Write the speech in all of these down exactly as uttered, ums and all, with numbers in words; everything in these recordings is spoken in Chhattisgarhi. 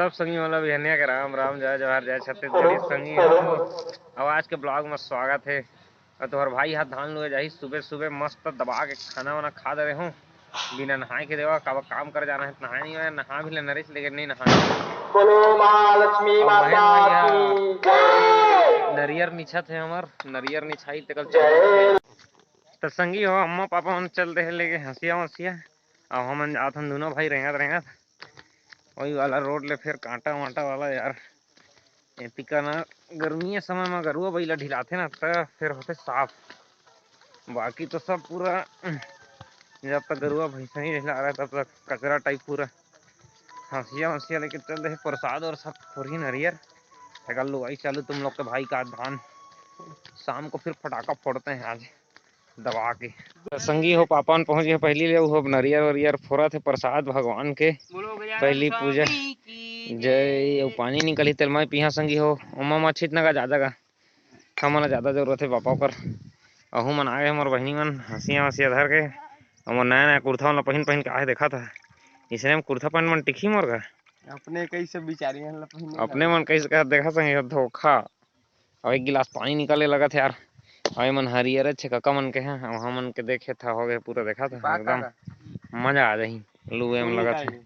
सब संगी मन ला बिहनिया के राम राम, जय जोहार, जय छत्तीसगढ़ी संगी हो। अउ आज के vlog में स्वागत हे। अउ तोहर भाई हा धान लुए जाही सुबह सुबह, मस्त दबा के खाना वाना खा दे रहे हूँ। बिना नहाए के देवा, काबर काम कर जाना है, नहाए नहीं होय, नहा भी ले नरिस लेकिन नहीं नहा। बोलो महालक्ष्मी अउ माता भैया की जय। नरियर निछत है हमर, नरियर निछाई तेकर जय। त संगी हो, अम्मा पापा मन चल दे हे लेके हंसिया वंसिया, अउ हमन जात हन दोनों भाई रेंगत रेंगत। वही वाला रोड ले फेर कांटा वांटा वाला यार। एतिका ना गर्मी के समय म गरुआ बइला ढिलाथे ना, त फेर होथे साफ। बाकी तो सब पूरा, जब तक गरुआ भैंसा नहीं ढिला रहा, तब तक कचरा टाइप पूरा। हंसिया वंसिया लेके चल दे हे, प्रसाद और सब खोरही नरियर। एकर लुआई चालू तुम लोग के भाई का धान। शाम को फिर फटाका फोड़ते हैं आज। दबा के। त संगी हो, पापा मन पहुंच गए पहली ले, वो नरियर वरियर फोरत हे, प्रसाद भगवान के, पहली पूजा। जय। अउ पानी निकलही तेल मैं पीहा संगी हो, ओमा मछित न का ज्यादा का, हमन ला ज्यादा जरूरत हे पापा ओकर। अहू मन आगे हमर बहिनी मन हंसिया हंसिया धर के, हमर नया नया कुर्ता मन ला पहिन पहिन के आए देखा था। इसने में कुर्ता पैंट मन टिकही मोर घर। अपने कैसे बिचारी मन ला पहिने अपने ला। मन कैसे कहा देखा संगी हो, धोखा। अउ एक गिलास पानी निकाले लगत हे यार। अउ एमन हरियर छे कका मन के हे, अउ हमन के देखे था हो गए पूरा देखा था का एकदम का? मजा आ जाही। लुए में लगत हे।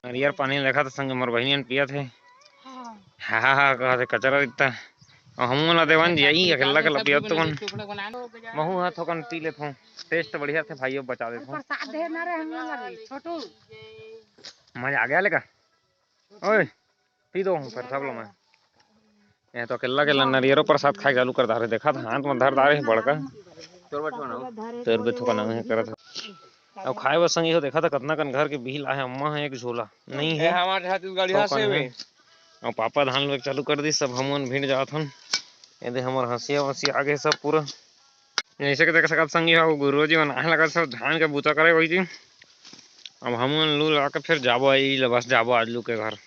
हरियर पानी देखा था संग मोर बहिनियन पियत हे। हाँ हाँ हाँ, कहत हे कचरा दिखता। अउ हमू ला देवन जी, आई अकेला अकेला पियत तो कौन। महू हाथ होकन पी लेत हूँ। टेस्ट बढ़िया थे भाइयों, बचा देत हूँ। प्रसाद दे ना रे हम लोग ला रे, छोटू। मजा आ गया लेका। ओए, पी दो हूँ फिर सब लोग मैं। ये तो अकेला अकेला नरियरो प्रसाद खाए चालू कर दारे, देखा था हाथ में धर दारे बड़का। तोर बे थोका नाम है करत। अब खाए बस संगी हो, देखा था कितना कन घर के बिहिल आहे, अम्मा है एक झोला नहीं है। हमारे हाथ गाड़ी हाथ से। और पापा धान लोग चालू कर दी, सब हमन भिड़ जात हन। ये दे हमर हंसिया वंसिया आगे सब पूरा। जैसे कि देख सकत संगी हो, गुरुजी मन आए लगत सब धान के बूता करे वही जी। अब हम लू लगा के फिर जाबो, आई ले बस जाबो आज लू के घर।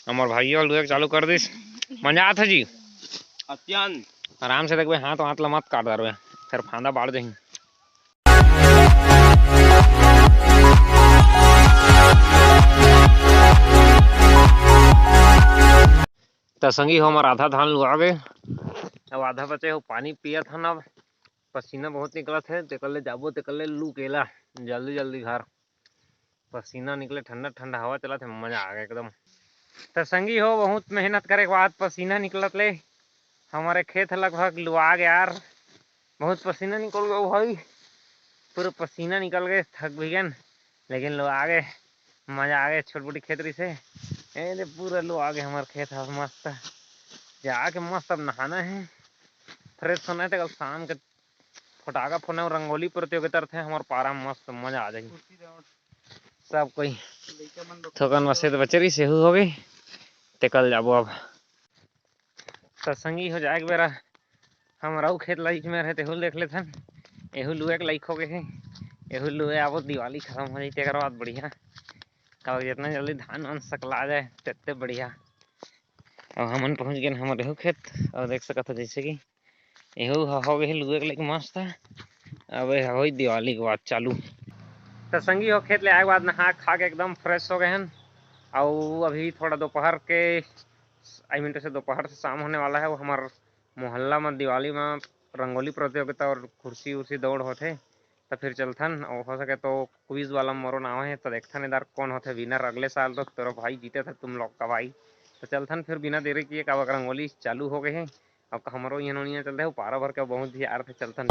हमर भाइयों लुए के चालू कर दिस। मजा आत है जी। अत्यंत। आराम से देखबे, हाथ वाथ ला मत काट डरबे, फिर फांदा बाढ़ जाही। त संगी हो, हमर आधा धान लुआ गे, अब आधा बचे हो, पानी पियत हन। अब पसीना बहुत निकलत हे, तेकर ले जाबो, तेकर ले लू केला, जल्दी जल्दी घर। पसीना निकले, ठंडा ठंडा हवा चलत हे, मजा आ गया एकदम। त संगी हो, बहुत मेहनत करे के बाद पसीना निकलत ले हमरे खेत ह लगभग लुआ गया यार। बहुत पसीना निकल गया भाई, पूरा पसीना निकल गए, थक भी गए, लेकिन लुआ गए, मजा आ गए। छोट मोटी खेत रही से, ए दे पूरा लुआ गए हमार खेत ह मस्त। जाके मस्त अब नहाना है, फ्रेश होना है, तो कल शाम के फटाका फोड़ना और रंगोली प्रतियोगिता रथे हमर पारा, मस्त मजा आ जाही। सब कोई थोकन वसे तो बचे रही, सेहू हो गई, ते कल जाबो अब। त संगी हो जाए के बेरा हमर अउ खेत लाइक में रहे, तेहू देख लेथन। एहू लुए के लाइक हो गए हे, एहू लुए आबो, दिवाली खत्म हो जाई, तेकर बाद बढ़िया। काबर जितना जल्दी धान वान सकला जाए, तेते बढ़िया। अब हमन पहुंच गए हमर एहू खेत, और देख सकत हो जैसे कि एहू ह हो गए लुए के लाइक मस्त। अब ए होई दिवाली के बाद चालू। त संगी हो, खेत ले आए के बाद नहा खा के एकदम फ्रेश हो गए हन। अउ अभी थोड़ा दोपहर के, आई मीन से दोपहर से शाम होने वाला है, वो हमार मोहल्ला में दिवाली में रंगोली प्रतियोगिता और कुर्सी उर्सी दौड़ होथे। त फिर चलथन, और हो सके तो क्विज वाला मोरो नाव है, तो देखथन इधर कौन होथे विनर। अगले साल तो तोरो भाई जीते थे तुम लोग का भाई। तो चलथन फिर बिना देरी किए, काबर रंगोली चालू हो गए है। अब हमरो इहाँ नोनिया चलते हो, पारा भर के बहुत ही आर थे चलथन।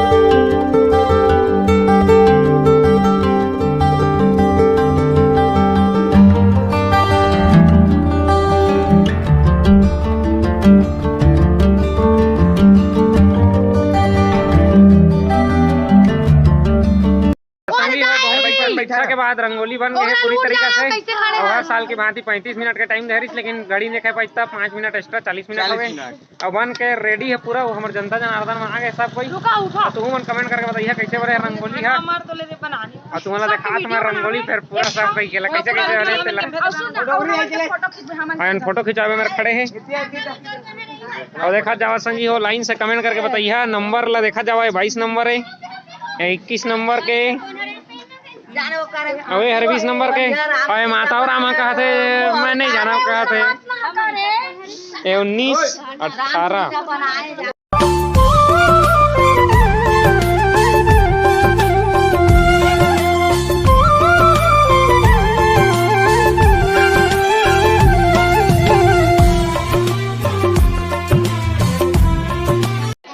संगी हो, बहुत बैठा, बैठा के बाद रंगोली बन गए पूरी तरीका से। और हर साल की भांति पैंतीस मिनट का टाइम धरिस, लेकिन घड़ी देखे पैसा पाँच मिनट एक्स्ट्रा, चालीस मिनट हो गए। अब बन के रेडी है पूरा, वो हमर जनता जनार्दन मन आ गए सब कोई। रुका, उठा। तो तुमन कमेंट करके बताइए कैसे बने रंगोली है। हमार तो ले दे बनानी। और तुम्हारा देखा तुम्हारा रंगोली फिर पूरा सब कही केला कैसे कैसे बने तेला। और सुन, और फोटो खींचबे हमन। हाँ, फोटो खिंचावे में खड़े हैं। और देखा जावा संगी हो, लाइन से कमेंट करके बताइए। नंबर ला देखा जावा, बाईस नंबर है, इक्कीस नंबर के अबे हर बीस नंबर के, अबे माता राम कहत हे, मैं नहीं जाना कहत हे। ये उन्नीस, अठारह।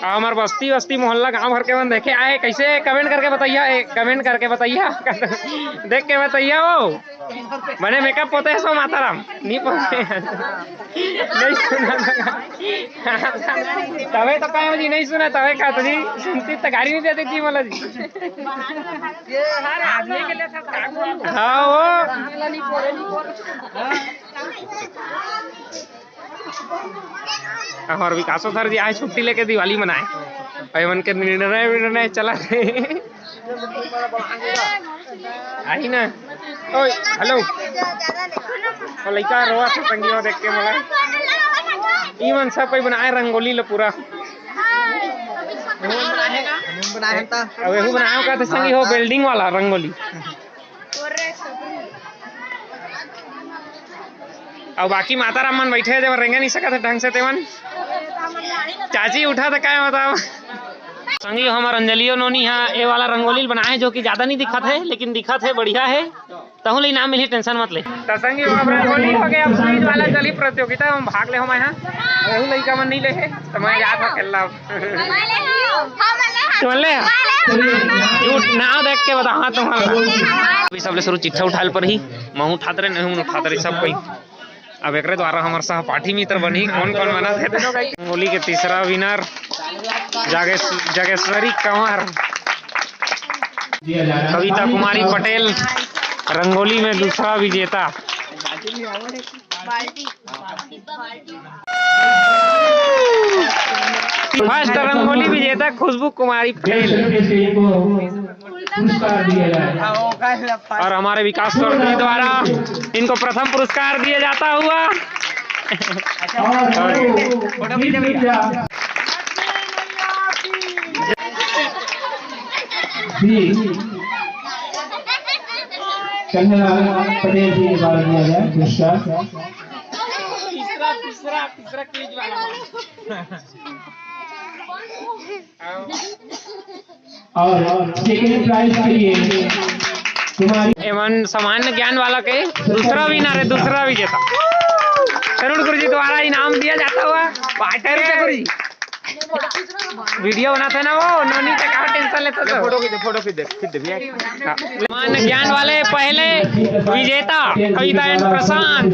हमर बस्ती, बस्ती, मोहल्ला, गांव भर के मन देखे आए, कैसे? कमेंट करके बताइया, ए, कमेंट करके बताइया। देख के बताइया वो। बने मेकअप पोते हे सो माता राम। नहीं पोते। नहीं सुना। तबे तो कहे जी नहीं सुना, तबे का तो जी सुनती तो गाड़ी नहीं देती थी मला जी। हाँ वो। हमर विकासो सर जी आए छुट्टी लेके दिवाली मनाए। भाई मन के निर्णय विर्णय चला थे। आई ना। ओए, हेलो। वो लइका रोवा था संगी हो देख के मला। ई मन सब कोई बनाए रंगोली लो पूरा। बनाए ता। अब एहू बनाए का था संगी हो, बिल्डिंग वाला रंगोली। अउ बाकी माता राम मन बैठे हे, जेमन रेंगे नहीं सकत हे ढंग से तेमन। चाची उठा त काय बताओ। संगी हो हमर अंजलियो नोनी हा ए वाला रंगोली बनाए, जो कि ज्यादा नहीं दिखत हे, लेकिन दिखत हे, बढ़िया हे। तहु ले इनाम मिलही, टेंशन मत ले। त संगी हो अब रंगोली हो गया, अब क्विज वाला चलही प्रतियोगिता, हम भाग ले हो मैं हा। एहू लइका मन नहीं ले हे, त मैं जात हो खेलना। तुमन ले? झूठ, नाव देख के बता, हाँ, तुम्हारा। अभी सबले शुरू चिट्ठा उठाल पर ही, महू उठात रहे, नहीं उठात रहे, सब कोई। अब एकरे द्वारा हमर सहपाठी मित्र बनी, कौन कौन बना थे? रंगोली के तीसरा विनर जागेश-, जागेश्वरी कंवर, कविता कुमारी पटेल, रंगोली में दूसरा विजेता। फर्स्ट रंगोली विजेता खुशबू कुमारी पटेल। और हमारे विकास सर जी द्वारा इनको प्रथम पुरस्कार दिया जाता हुआ। कन्हैया पटेल जी के द्वारा दिया गया पुरस्कार। तीसरा, तीसरा, तीसरा क्विज वाला। और सेकंड प्राइज के लिए कुमारी एमन सामान्य ज्ञान वाला के दूसरा विनर है, दूसरा विजेता। तरुण गुरु जी द्वारा इनाम दिया जाता हुआ। पार्टनर के गुरु जी। वीडियो बनाते ना वो, नोनी का क्या टेंशन लेता था? फोटो खींच दे, फोटो खींच दे, खींच दे भैया। हाँ। मान ज्ञान वाले पहले विजेता कविता एंड प्रशांत।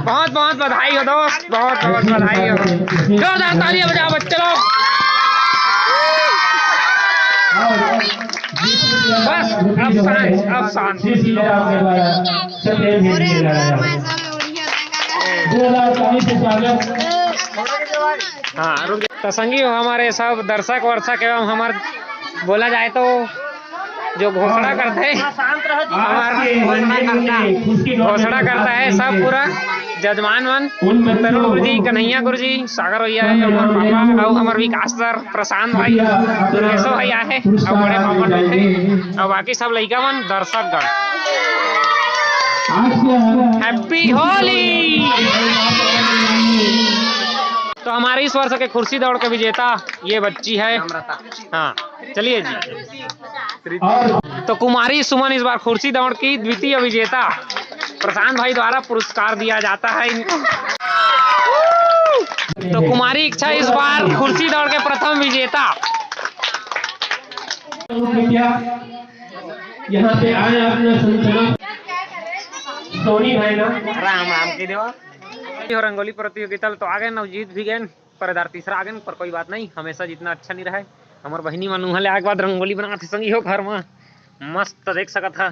बहुत बहुत बधाई हो दोस्त, बहुत बहुत बधाई हो। जोरदार तालियां बजाओ बच्चे लोग। बस अब शांत, अब शांत। हाँ, रुक जा। तो संगी हो, हमारे सब दर्शक वर्शक एवं हमार बोला जाए तो जो घोषणा करते हैं, हमार घोषणा करता है सब पूरा जजमान मन, तरुण गुरु जी, कन्हैया गुरु जी, सागर भैया है, हमार पापा, और हमार विकास सर, प्रशांत भाई, दुर्गेशो भाई आहे, और बड़े पापा लोग हैं, और बाकी सब लइका मन, दर्शक गण। हैप्पी होली। तो हमारे इस वर्ष के कुर्सी दौड़ के विजेता ये बच्ची है। हाँ, चलिए जी। तो कुमारी सुमन इस बार कुर्सी दौड़ की द्वितीय विजेता, प्रशांत भाई द्वारा पुरस्कार दिया जाता है इनको। तो कुमारी इच्छा इस बार कुर्सी दौड़ के प्रथम विजेता। यहाँ पे आए अपना संत सोनी भाई ना। राम राम के देवा। ये रंगोली प्रतियोगिता तो आ गए, नवजीत भी गए, पहरेदार तीसरा आ गए, पर कोई बात नहीं, हमेशा जीतना अच्छा नहीं रहे। हमर बहिनी मन उहाँ ले आए के बाद रंगोली बनात हे संगी हो घर में, मस्त देख सकत हा।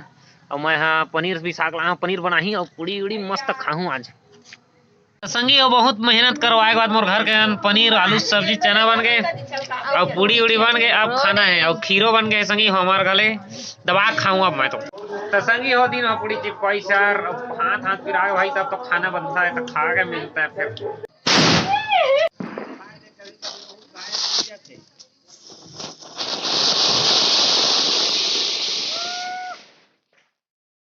और मैं हा पनीर भी साग ला, पनीर बनाही और पूड़ी उड़ी मस्त खाहूँ आज। तो संगी हो बहुत मेहनत करवाए के बाद मोर घर के अन पनीर, आलू, सब्जी, चना बन गए और पूड़ी उड़ी बन गए। अब खाना है और खीरो बन गए संगी हो हमार घले, दबा खाऊँ अब मैं तो। तो संगी हो दिन हो पूड़ी चिपकाई सर, हाथ हाथ पिरा भाई, तब तो खाना बनता है तो खा के मिलता है फिर।